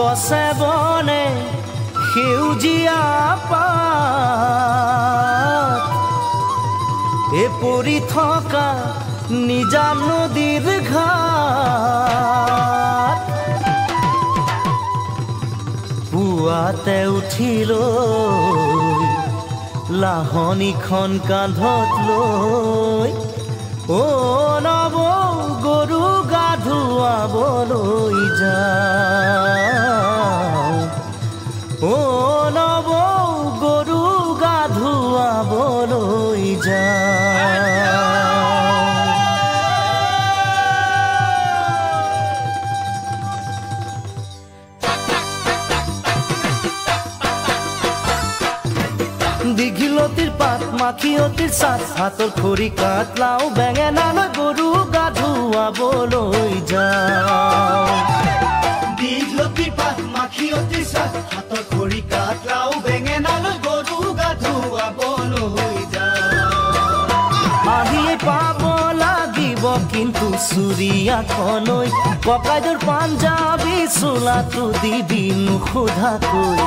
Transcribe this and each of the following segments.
গছে বনে সেউজীয়া পাত, এ পৰি থকা নিজান নদীৰ ঘাট। পুৱাতে উঠিলৈ লাহনিখন কান্ধত লৈ, অ নব গৰু গা ধুৱাবলৈ যাওঁ, অ নব গৰু গা ধুৱাবলৈ যাওঁ। দীঘলতিৰ পাত, মাখিয়তীৰ চাত, হাতৰ খৰি কাঠ, লাও বেঙেনা লৈ গৰু গা ধুৱাবলৈ যাওঁ। দীঘলতিৰ পাত, মাখিয়তীৰ চাত, হাতৰ খৰি কাঠ, লাও বেঙেনা লৈ গৰু গা ধুৱাবলৈ যাওঁ। আহিয়ে পাব লাগিব কিন্তু চুৰিয়াখনৈ, ককাইদেউৰ পাঞ্জাবী চোলাটো দিবি নুসোধাকৈ।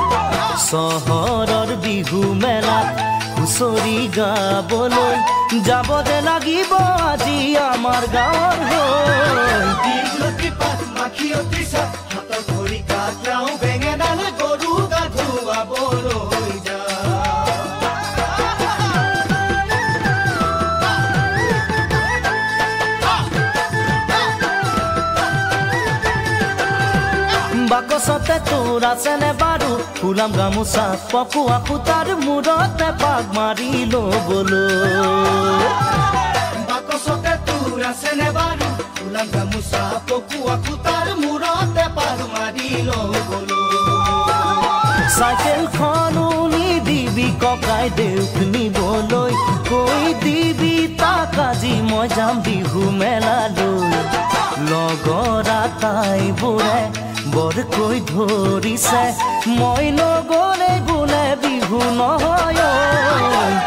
চহৰৰ বিহু মেলাত হুঁচৰি গাবলৈ যাব দে লাগিব আজি আমাৰ গাঁৱৰ হৈ। দীঘলতি পাত, মাখিয়তী চাত, হাতৰ খৰি কাঠ, লাও বেঙেনা লৈ গৰু গা ধুৱাবলৈ যাওঁ। বাকচতে তোৰ আছেনে বাৰু ফুলাম গামোচা, পকোৱা সূতাৰ মূৰতে পাক মাৰি ল'বলৈ? বাকচতে তোৰ আছেনে বাৰু ফুলাম গামোচা, পকোৱা সূতাৰ মূৰতে পাক মাৰি ল'বলৈ? চাইকেলখনো নিদিবি ককাই দেউক নিবলৈ, কৈ দিবি তাক আজি মই যাম বিহু মেলালৈ। লগৰ আটাইবোৰে বৰকৈ ধৰিছে, মই নগ'লে বোলে বিহু নহয়।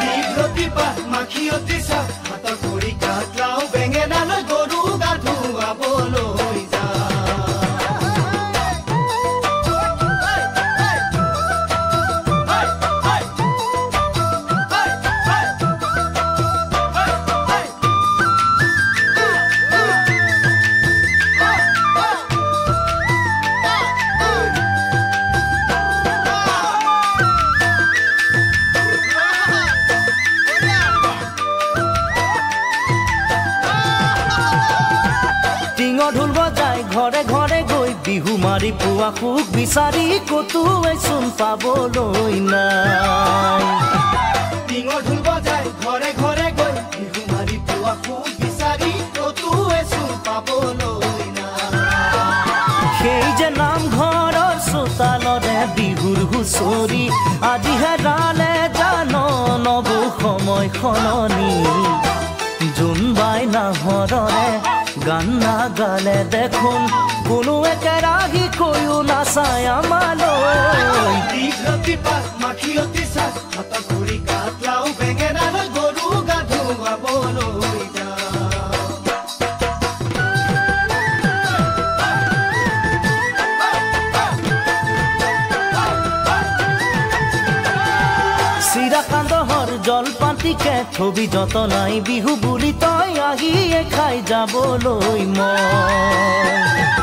দীঘলতি পাত, মাখিয়তী চাত, হাতৰ খৰি কাঠ, লাও বেঙেনা লৈ গৰু গা ধুৱাবলৈ যাওঁ। টিঙৰ ঢোল বজাই ঘৰে ঘৰে গৈ বিহু মাৰি পোৱা সুখ বিচাৰি ক'তোৱে চোন পাবলৈ নাই। টিঙৰ ঢোল বজাই ঘৰে ঘৰে গৈ বিহু মাৰি পোৱা সুখ বিচাৰি ক'তোৱে চোন পাবলৈ নাই। সেই যে নামঘৰৰ চোতালৰে বিহুৰ হুঁচৰি আজি হেৰালে জান নবৌ সময় সলনি। জোনবাই নাহৰৰে গান নাগালে দেখোন কোনোৱে কেৰাহী কৈও নাচায় আমালৈ। দীঘলতি পাত, মাখিয়তী চাত, হাতৰ খৰি কাঠ, লাও বেঙেনা লৈ গৰু গা ধুৱাবলৈ যাওঁ। চিৰা সান্দহৰ জলপান্তিকে থবি যতনাই, বিহু বুলি তই আহিয়ে খাই যাবলৈ মন।